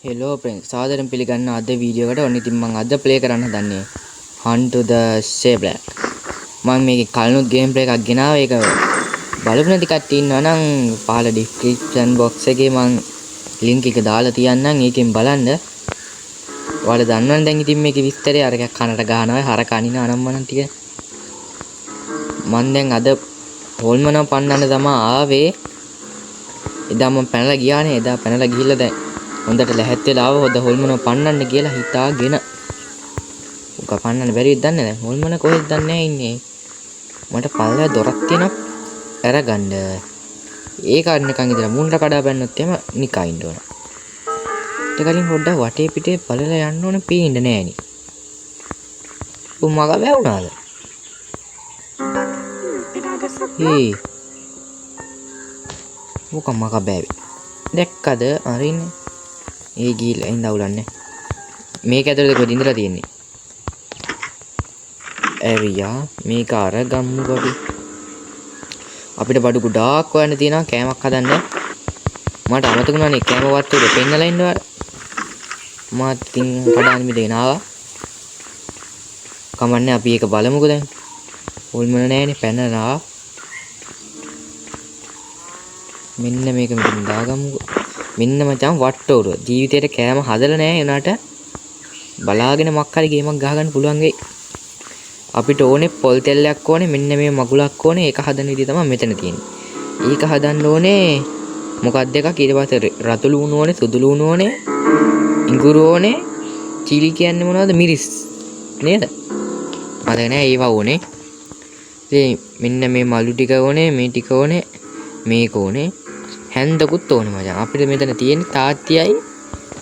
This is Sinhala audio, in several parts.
හෙලෝ ෆ්‍රෙන්ඩ්ස්, සාදරයෙන් පිළිගන්න අද වීඩියෝ එකට. ඔන්න ඉතින් මං අද ප්ලේ කරන්න හදන්නේ Hunt to the Seablack. මං මේකේ කලිනුත් ගේම් ප්ලේ එකක් ගෙනාවා. ඒක බලපු නැති කට්ටිය ඉන්නවා නම් පහළ ඩිස්ක්‍රිප්ෂන් බොක්ස් එකේ මං ලින්ක් එක දාලා තියන්නම්, ඒකෙන් බලන්න. ඔයාලා දන්නවනේ දැන් ඉතින් මේකේ විස්තරය. අර එකක් කනට ගහනවා, හරක අනිනවා අනම්මනම් ටික. මං දැන් අද හොල්මනව පන්නන්න තමා ආවේ. එදා මං පැනලා ගියානේ. එදා පැනලා ගිහිල්ලා දැන් හොඳට ලැහැත් වෙලා ආව හොඳ හොල්මනව පන්නන්න කියලා හිතාගෙන. උක පන්නන්න බැරිද දන්නේ නැහැ. හොල්මන කොහෙද දන්නේ නැහැ ඉන්නේ. මට පල්ලෙහා දොරක් තියෙනවා අරගන්න. ඒක අරනකන් ඉඳලා මුණ්ඩ කඩා බැන්නොත් එහෙම නිකන් ඉන්න ඕන. ඊට කලින් පොඩ්ඩක් වටේ පිටේ බලලා යන්න ඕන, පේන්න නෑනේ. උන් මග වැවුනාද? හේ. මොකක් මග බෑවේ. දැක්කද? අරින්නේ. ඒ ගිහිල්ලා ඉඳ අවුලන්නේ. මේක ඇතුළේ කොහෙද ඉඳලා තියෙන්නේ? ඇරියා මේක අරගම්මුකෝ අපි. අපිට බඩු ගොඩාක් හොයන්න තියෙනවා කෑමක් හදන්න. මට අමතක වුණානේ කෑම වත්තුවේ පෙන්නලා ඉන්න ඔයාලා. මාත් ඉතින් කඩාන මිදගෙන ආවා. කමන්නේ අපි ඒක බලමුකෝ දැන්. හොල්මන නෑනේ පැනලා ආවා. මෙන්න මේක මෙතන දාගමුකෝ. මෙන්න මචං වට්ටෝරුව. ජීවිතේට කෑම හදලා නෑ එනාට බලාගෙන මක් හරි ගේමක් ගහගන්න පුළුවන් වෙයි. අපිට ඕනේ පොල් තෙල්ලයක් ඕනේ, මෙන්න මේ මගුලක් ඕනේ. ඒක හදන විදිය තමයි මෙතන තියෙන්නේ. ඒක හදන්න ඕනේ මොකක්ද එකක්, ඊට පස්සේ රතු ලුණු ඕනේ, සුදු ලුණු ඕනේ, ඉඟුරු ඕනේ, චිලි කියන්නේ මොනවද, මිරිස් නේද? මතක නෑ ඒවා ඕනේ. ඉතින් මෙන්න මේ මලු ටික ඕනේ, මේ ටික ඕනේ, මේක ඕනේ, හැන්දකුත් ඕනේ මචං. අපිට මෙතන තියෙන්නේ තාත්තියයි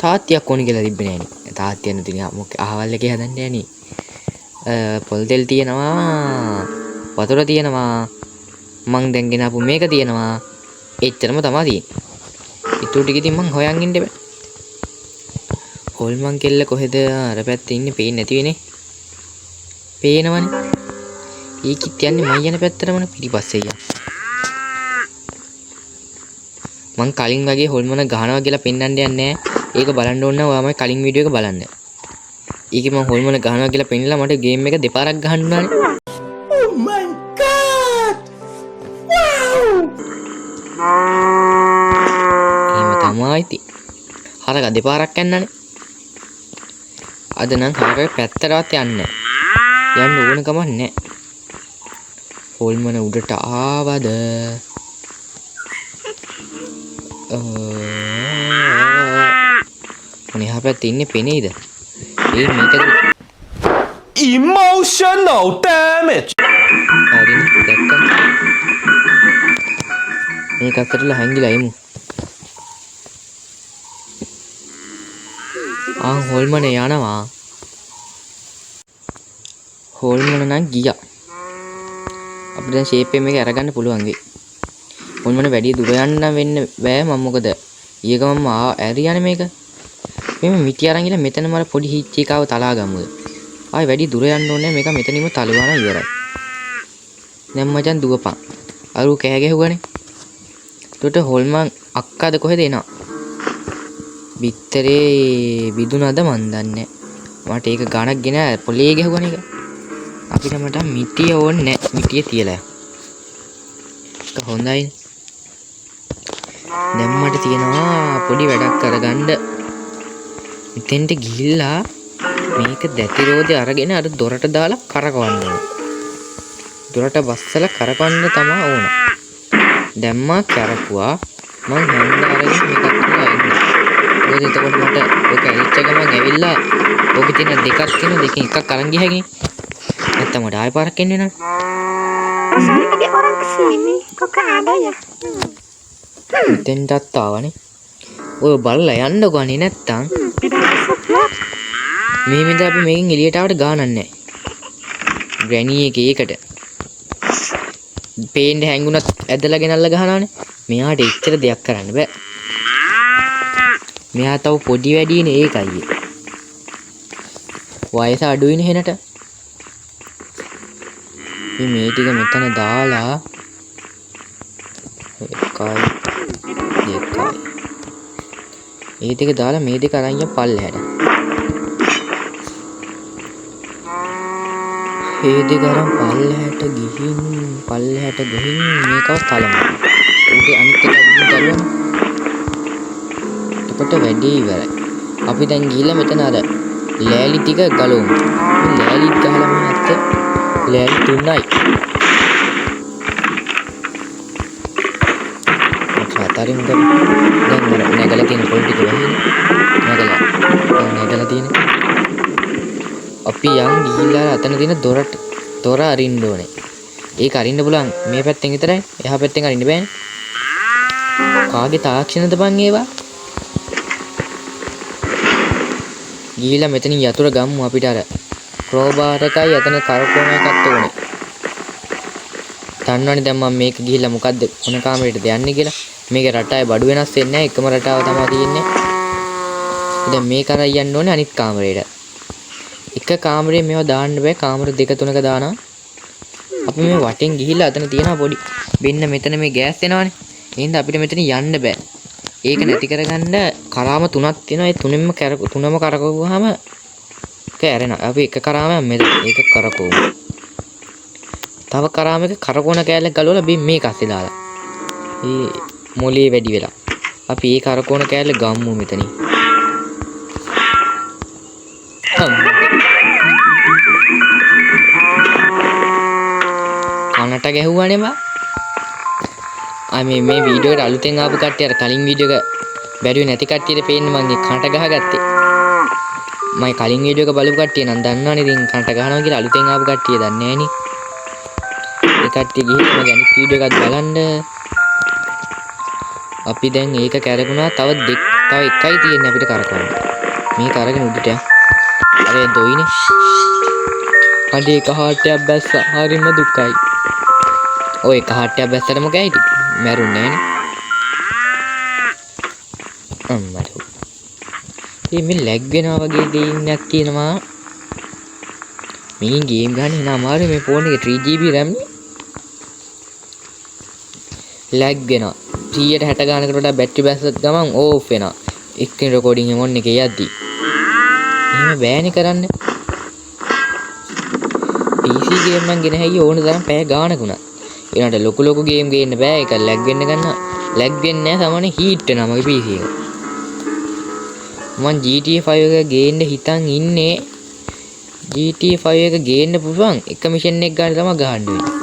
තාත්තියක් ඕනේ කියලා තිබ්බේ නෑනේ. තාත්තිය නෙතුනි මොක අහවල් එකේ හදන්න යන්නේ. පොල් තෙල් තියෙනවා, වතුර තියෙනවා, මං දැන් ගෙනාපු මේක තියෙනවා. එච්චරම තමා තියෙන්නේ. ඉතුරු ටික ඉතින් මං හොයන් ඉන්න බෑ. හොල්මන් කෙල්ල කොහෙද? අර පැත්තේ ඉන්නේ, පේන්නේ නැති වෙනේ. පේනවනේ. ඒකිත් යන්නේ මං යන පැත්තටමනේ, පිටිපස්සේ යන්න. මං කලින් වගේ හොල්මන ගහනවා කියලා පෙන්වන්න යන්නේ නෑ. ඒක බලන්න ඕන නම් ඔයාමයි කලින් වීඩියෝ එක බලන්න. ඒකේ මං හොල්මන ගහනවා කියලා පෙන්නලා මට ගේම් එක දෙපාරක් ගහන්න උනානේ. Oh my God! Wow! එහෙම තමයි ඉතින්. හරක දෙපාරක් යන්නනේ. අද නම් හරකගේ පැත්තටවත් යන්නේ නෑ. යන්න ඕන කමක් නෑ. හොල්මන උඩට ආවද? මොන එහා පැත්තේ ඉන්නේ පෙනෙයිද? ඒ මේකද? Emotional damage! හරිනේ දැක්කා. මේක අතරලා හැංගිලා එමු. ආ හොල්මන යනවා. හොල්මන නම් ගියා. අපිට දැන් ෂේප් එක මේක අරගන්න පුළුවන් වෙයි. හොල්මන වැඩි දුර යන්න වෙන්න බෑ මම, මොකද ඊය ගමන්ම ආ ඇරියානේ මේක. මෙහෙම මිටි අරන් ගිහලා මෙතන මර පොඩි හිච් එකව තලා ගමුද? ආයි වැඩි දුර යන්න ඕනේ නෑ, මේක මෙතනින්ම තලුවා නම් ඉවරයි. දැන් මචං දුවපන්. අර ඌ කෑ ගැහුවානේ. එතකොට හොල්මන් අක්කාද කොහෙද එනවා? බිත්තරේ බිදුනද මන් දන්නේ නෑ. මට ඒක ගණක් ගෙන පොලේ ගැහුවානේ ඒක. අපිට මට මිටිය ඕනේ නෑ. මිටිය තියලා යන්න. ඒක හොඳයි. දැන් මට තියෙනවා පොඩි වැඩක් කරගන්න. මෙතෙන්ට ගිහිල්ලා මේක දැති රෝදේ අරගෙන අර දොරට දාලා කරකවන්න ඕන. දොරට බස්සලා කරකවන්න තමා ඕන. දැම්මා කරකුවා. මං හැන්ද අරගෙන මේකත් එක්කලා එන්න. මොකද එතකොට මට ඔක ඇරිච්ච ගමන් ඇවිල්ලා ඕකේ තියෙන දෙකක් තියෙන දෙකෙන් එකක් අරන් ගිය හැකිනේ. නැත්තම් මට ආයෙ පාරක් එන්න වෙනවනේ. Rasanya tadi orang kesini, kok gak ada ya? මෙතෙන්ටත් ආවනේ. ඔය බලලා යන්නකෝ අනේ, නැත්තම් Tidak ada seblak. මෙහෙම ඉඳලා අපි මේකෙන් එළියට ආවට ගානක් නැහැ. ග්‍රැනි එක ඒකට. පේන්න හැංගුණත් ඇදලා ගෙනල්ලා ගහනවනේ. මෙයාට එච්චර දෙයක් කරන්න බෑ. මෙයා තව පොඩි වැඩිනේ ඒකයි. වයස අඩුයිනේ හෙනට. ඉතින් මේ ටික මෙතන දාලා 1 2. ඒ දෙක දාලා මේ දෙක අරන් යන්න පල්ලෙහාට. ඒ දෙක අරන් පල්ලෙහාට ගිහින් පල්ලෙහාට ගිහින් මේකව තලමු. උඩ අනිත් එක උඩින් තලුවම එතකොට වැඩේ ඉවරයි. අපි දැන් ගිහිල්ලා මෙතන අර ලෑලි ටික ගලවමු. මේ ලෑලි ගහලා මෙහෙ නැත්තේ ලෑලි තුනයි. අතාරිමුද? දැන් අර නැගලා තියෙන පොල් ටික වැහිනේ. නැගලා. ඔව් නැගලා තියෙන. අපි යන් ගිහිල්ලා අතන තියෙන දොර අරින්න ඕනේ. ඒක අරින්න පුළුවන් මේ පැත්තෙන් විතරයි. එහා පැත්තෙන් අරින්න බෑනේ. කාගේ තාක්ෂණද බං ඒවා? ගිහිල්ලා මෙතනින් යතුරු ගමු අපිට අර ක්‍රෝබාර් එකයි අතන කරකවන එකත් ඕනේ. දන්නවනේ දැන් මම මේක ගිහිල්ලා මොකද්ද මොන කාමරේටද යන්නේ කියලා. මේක රටාවේ බඩු වෙනස් වෙන්නේ නැහැ. එකම රටාව තමයි තියෙන්නේ. දැන් මේක අරන් යන්න ඕනේ අනිත් කාමරේට. එක කාමරේ මේවා දාන්න බෑ. කාමර දෙක තුනක දානවා. අපි මේ වටෙන් ගිහිල්ලා අතන තියෙනවා පොඩි. මෙන්න මෙතන මේ ගෑස් එනවනේ. ඒ හින්දා අපිට මෙතන යන්න බෑ. ඒක නැති කරගන්න කරාම තුනක් තියෙනවා. ඒ තුනම කරකවුවාම ඒක ඇරෙනවා. අපි එක කරාමයක් මෙතන. ඒක කරකවමු. තව කරාමයක කරකවන කෑල්ලක් ගලවලා මේක අස්සේ දාලා. ඒ මොලේ වැඩි වෙලා. අපි ඒ කරකවන කෑල්ල ගම්මු මෙතනින්. කනට ගැහුවානේ බා. මේ වීඩියෝ එකට අලුතෙන් ආපු කට්ටිය අර කලින් වීඩියෝ එක බැලුවේ නැති කට්ටියට පේන්නේ මං ඒ කනට ගහගත්තේ. මම කලින් වීඩියෝ එක බලපු කට්ටිය නම් දන්නවනේ ඉතින් කනට ගහනවා කියලා. අලුතෙන් ආපු කට්ටිය දන්නේ නෑනේ. ඒ කට්ටිය ගිහින් මගේ අනිත් වීඩියෝ එකත් බලන්න. අපි දැන් ඒක කැරකුණා. තව එකයි තියෙන්නේ අපිට කරකවන්න. මේක අරගෙන උඩට යන්න. අර ඒ දොයිනේ. අඩේ එක හાર્ට් එකක් බැස්සා. හරිම දුකයි. ඔය එක හાર્ට් එකක් බැස්සට මොකෑ ඉතින්? මැරුන්නේ නෑනේ. අම්මට. මේ ලැග් වෙනවා වගේ දෙයක් තියෙනවා. මේකෙන් ගේම් ගන්න එන අමාරුයි. මේ ෆෝන් එකේ 3GB RAM නේ. ලැග් වෙනවා. 160 ගානකට වඩා බැටරි බැස්සත් ගමන් ඕෆ් වෙනවා. ස්ක්‍රීන් රෙකෝඩින් එක ඔන් එකේ යද්දි. එහෙම බෑනේ කරන්න. PC game නම් ගෙන හැකි ඕන තරම් පැය ගානක වුණත්. ඒ වුණාට ලොකු ලොකු ගේම් ගේන්න බෑ. ඒක ලැග් වෙන්න ගන්නවා. ලැග් වෙන්නේ නෑ, සාමාන්‍ය හීට් වෙනවා මගේ PC එක. මං GTA 5 එක ගේන්න හිතන් ඉන්නේ. GTA 5 එක ගේන්න පුළුවන් එක මිෂන් එක ගන්න තමයි ගහන්න වෙන්නේ.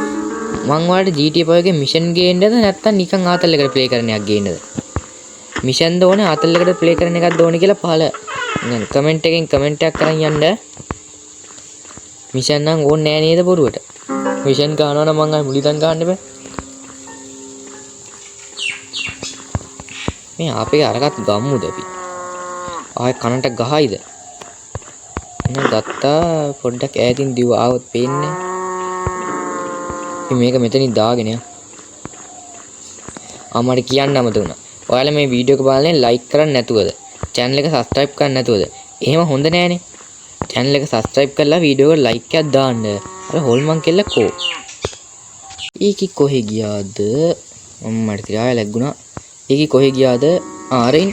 මං ඔයාලට GTA 5 එකේ මිෂන් ගේන්නද නැත්නම් නිකන් ආතල් එකට ප්ලේ කරන එකක් ගේන්නද? මිෂන් ද ඕනේ ආතල් එකට ප්ලේ කරන එකක්ද ඕනේ කියලා පහල කමෙන්ට් එකෙන් කමෙන්ට් එකක් කරන් යන්න. මිෂන් නම් ඕනේ නෑ නේද බොරුවට? මිෂන් ගහනවා නම් මං ආයේ මුලින්ම ගහන්න බෑ. මේ අපේ අරකට ගම්මුද අපි? ආයේ කනට ගහයිද? එහෙනම් ගත්තා පොඩ්ඩක් ඈතින් දිව ආවොත් පේන්නේ. ඉතින් මේක මෙතනින් දාගෙන යන්න. මට කියන්න අමතක වුණා. ඔයාලා මේ වීඩියෝ එක බලන්නේ ලයික් කරන්නේ නැතුවද? චැනල් එක සබ්ස්ක්‍රයිබ් කරන්නේ නැතුවද? එහෙම හොඳ නෑනේ. චැනල් එක සබ්ස්ක්‍රයිබ් කරලා වීඩියෝ එකට ලයික් එකක් දාන්න. අර හොල්මන් කෙල්ල කෝ? ඊකි කොහෙ ගියාද? මට තියා ආයෙ ලැග්ගුණා. ඊකි කොහෙ ගියාද? අර ඉන්න.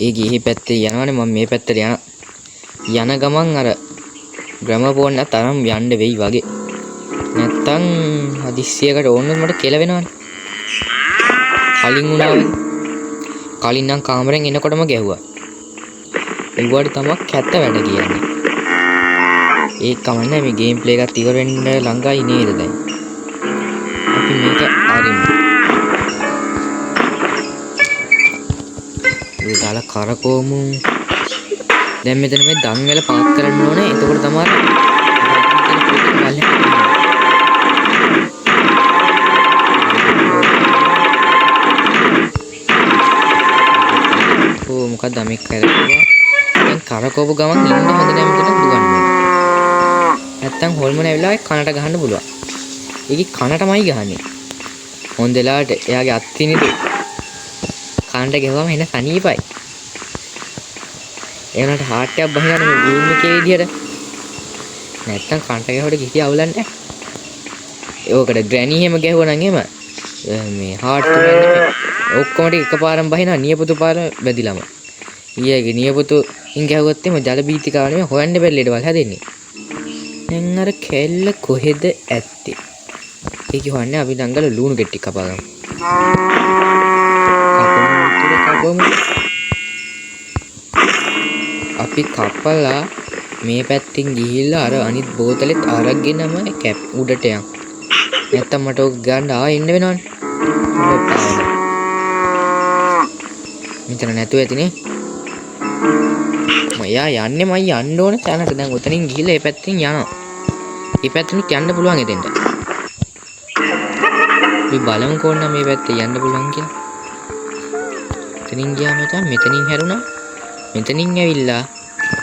ඒ ගිහි පැත්තේ යනවනේ. මම මේ පැත්තට යන ගමන් අර ග්‍රැමෆෝන් එක තරම් යන්න වෙයි වගේ. නැත්තම් හදිස්සියකට ඕන වුණොත් මට කෙල වෙනවනේ. කලින් වුණා වගේ. කලින් නම් කාමරෙන් එනකොටම ගැහුවා. ඒවට තමයි කැත වැඩ කියන්නේ. ඒ කමන්නේ මේ ගේම් ප්ලේ එකත් ඉවර වෙන්න ළඟයි නේද දැන්. අපි මේක අරිමු. ඒ දාලා කරකවමු. දැන් මෙතන මේ දන් වල පාත් කරන්න ඕනේ. එතකොට තමයි ඕ මොකක්ද මේ කරකවුවා? දැන් කරකවපු ගමන් ඉන්න හොඳ නෑ මෙතන දුවන්න ඕනේ. නැත්තම් හොල්මන ඇවිල්ලා ආයේ කනට ගහන්න පුළුවන්. ඒකේ කනටමයි ගහන්නේ. හොඳ වෙලාවට එයාගේ අත් තිනිදු කනට ගැහුවම එන සනීපයි. ඒ වුණාට හાર્ට් එකක් බහිනවනේ මේ ගේම් එකේ විදියට. නැත්තම් කනට ගැහුවට කිසි අවුලක් නෑ. ඒකට ග්‍රැනි එහෙම ගැහුවා නම් එහෙම මේ හાર્ට් තුනක් නෙමෙයි. ඔක්කොම ටික එකපාරම බහිනවා නියපොතු පාර බැදිලාම. ඊයගේ නියපොතු ඉන් ගැහුවොත් එහෙම ජල බීතිකාව නෙමෙයි හොයන්න බැරි ලෙඩවල් හැදෙන්නේ. දැන් අර කැල්ල කොහෙද ඇත්තේ? ඒක හොයන්නේ අපි දඟල ලුණු ගෙට්ටි කපා ගමු. කපමු කපමු. අපි කපලා මේ පැත්තෙන් ගිහිල්ලා අර අනිත් බෝතලෙත් අරගෙනම කැප් උඩට යන්. නැත්තම් මට ඔක ගන්න ආයෙ එන්න වෙනවනේ. මෙතන නැතුව ඇතිනේ. මම එයා යන්නේ මම යන්න ඕන තැනට. දැන් ඔතනින් ගිහිල්ලා ඒ පැත්තෙන් යනවා. ඒ පැත්තෙනුත් යන්න පුළුවන් එතෙන්ට. අපි බලමු කොහොමද මේ පැත්තේ යන්න පුළුවන් කියලා. එතනින් ගියා මචං, මෙතනින් හැරුණා. මෙතනින් ඇවිල්ලා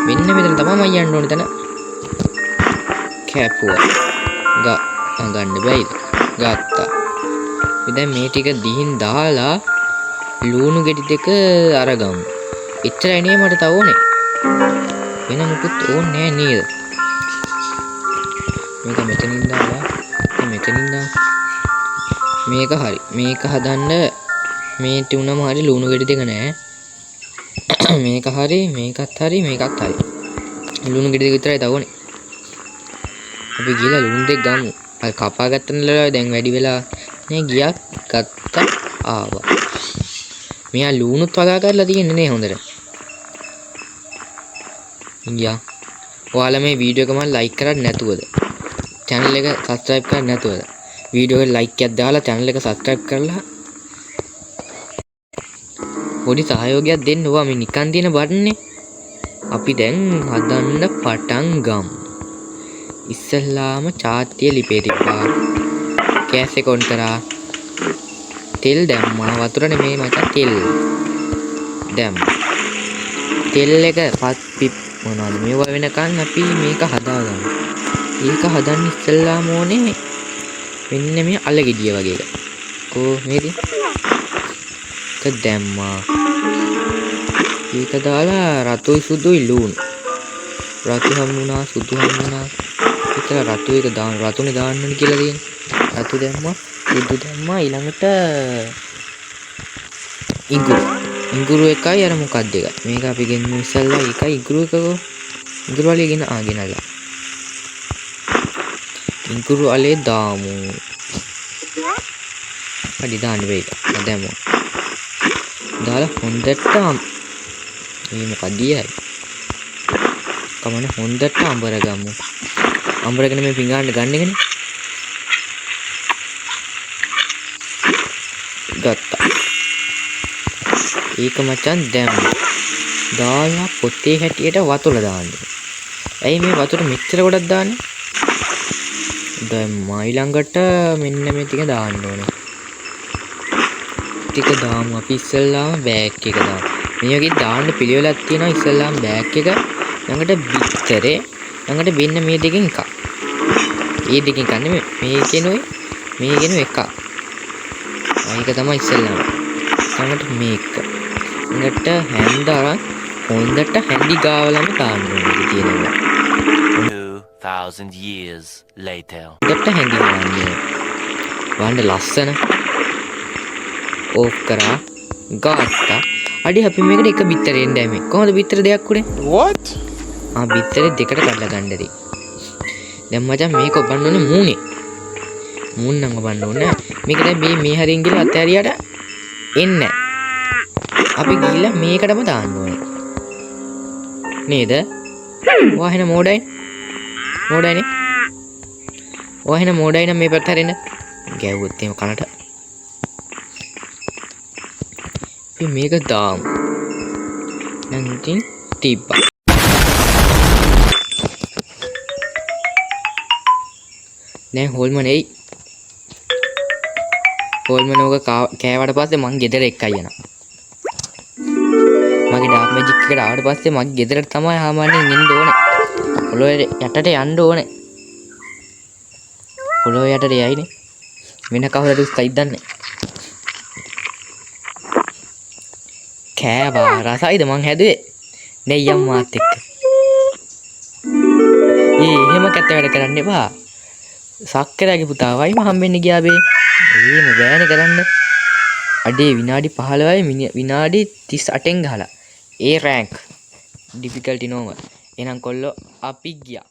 මෙන්න මෙතන තමයි මම යන්න ඕන තැන. කැපුවා. ගන්න බැයිද? ගත්තා. අපි දැන් මේ ටික දිහින් දාලා ලුණු ගෙඩි දෙක අරගමු. එච්චරයි නේ මට තව ඕනේ. වෙන මොකුත් ඕනේ නෑ නේද? මේක මෙතනින් දාලා, මෙතනින් දාලා. මේක හරි. මේක හදන්න මේ තුනම හරි ලුණු ගෙඩි දෙක නෑ. මේක හරි, මේකත් හරි, මේකත් හරි. ලුණු ගෙඩි දෙක විතරයි තව ඕනේ. අපි ගිහලා ලුණු දෙක ගමු. අර කපා ගත්ත නේද දැන් වැඩි වෙලා නේ ගියා ගත්තා ආවා. මෙයා ලුණුත් වගා කරලා තියෙන්නේ නේ හොඳට. ගියා. ඔයාලා මේ වීඩියෝ එක මම ලයික් කරන්නේ නැතුවද? චැනල් එක සබ්ස්ක්‍රයිබ් කරන්නේ නැතුවද? වීඩියෝ එකට ලයික් එකක් දාලා චැනල් එක සබ්ස්ක්‍රයිබ් කරලා පොඩි සහයෝගයක් දෙන්න. ඔයා මේ නිකන් තියෙන බටන් නේ. අපි දැන් හදන්න පටන් ගමු. ඉස්සෙල්ලාම චාත්තිය ලිපේ තිබ්බා. ගෑස් එක ඔන් කරා. තෙල් දැම්මා. වතුර නෙමෙයි මචං, තෙල් දැම්මා. තෙල් එක පත් පිප් මොනවද මේවා වෙනකන් අපි මේක හදාගමු. ඒක හදන්න ඉස්සෙල්ලාම ඕනේ මෙන්න මේ අල ගෙඩිය වගේ එක. කෝ මේක එක දැම්මා. ඒක දාලා රතුයි සුදුයි ලුණු. රතු හම්බුණා, සුදු හම්බුණා. විතර රතු එක දාන්න, රතුනේ දාන්න ඕනේ කියලා තියෙන්නේ. රතු දැම්මා, සුදු දැම්මා, ඊළඟට ඉඟුරු. ඉඟුරු එකයි අර මොකක්ද එකයි. මේක අපි ගෙන්නමු ඉස්සල්ලා. ඒකයි ඉඟුරු එකකෝ. ඉඟුරු අලේ ගෙන ගෙනල්ලා. ඉඟුරු අලේ දාමු. හරි දාන්න බෑ ඒක. දැම්මා. දාලා හොඳට මේ මොකක්ද ඊයයි. කමනේ හොඳට අඹර ගමු. අඹරගෙන මේ පිඟාන්න ගන්න එකනේ. ගත්තා. ඒක මචං දැම්මා. දාලා පොතේ හැටියට වතුර දාන්න. ඇයි මේ වතුර මෙච්චර ගොඩක් දාන්නේ? දැම්මා. ඊළඟට මෙන්න මේ ටික දාන්න ඕනේ. ටික දාමු අපි ඉස්සෙල්ලාම බෑග් එක දාමු. මේ වගේ දාන්න පිළිවෙලක් තියෙනවා. ඉස්සෙල්ලාම බෑග් එක, ළඟට බිත්තරේ, ළඟට මෙන්න මේ දෙකෙන් එකක්. ඒ දෙකෙන් එකක් නෙමෙයි, මේකෙනුයි මේකෙනුයි එකක්. ඒක තමයි ඉස්සෙල්ලාම. ළඟට මේක. ළඟට හැන්ද අරන් හොඳට හැඳි ගාවලම දාන්න ඕනේ මේකේ තියෙනවා. 2000 years later. හොඳට හැඳි ගන්න ඕනේ. බලන්න ලස්සන. ඕෆ් කරා. ගත්තා. අඩේ අපි මේකට එක බිත්තරෙන් දැම්මේ. කොහොමද බිත්තර දෙකක් උනේ? What? බිත්තරේ දෙකට කඩලා ගන්න ඇති. දැන් මචං මේක ඔබන්න ඕනේ මූණේ. මූණ නම් ඔබන්න ඕනේ නෑ. මේක දැන් මේ හරියෙන් ගිහලා අතහැරියට එන්නේ නෑ. අපි ගිහිල්ලා මේකටම දාන්න ඕනේ. නේද? ඔයා එහෙනම් මෝඩයි. මෝඩයිනේ. ඔයා එහෙනම් මෝඩයි නම් මේ පැත්ත හැරෙන්න. ගැව්වොත් එහෙම කනට. අපි මේක දාමු. දැන් ඉතින් තිබ්බා. දැන් හොල්මන එයි. හොල්මන ඕක කෑවට පස්සේ මං ගෙදර එක්කයි යනවා. මගේ ඩාර්ක් මැජික් එකට ආවට පස්සේ මගේ ගෙදරට තමයි සාමාන්‍යයෙන් එන්න ඕනේ. පොළොවේ යටට යන්න ඕනේ. පොළොවේ යටට යයිනේ. වෙන කවුරු හරි උස්සයිද දන්නේ නැහැ. කෑවා රසයිද මං හැදුවේ? දැන් යම් මාත් එක්ක. ඒ එහෙම කැත වැඩ කරන්න එපා. සක්කරාගේ පුතා වයිම හම්බෙන්න ගියා බේ. එහෙම බෑනේ කරන්න. අඩේ, විනාඩි 15යි විනාඩි 38න් ගහලා. ඒ රෑන්ක්, ඩිෆිකල්ටි නෝමල්. එහෙනම් කොල්ලෝ, අපි ගියා.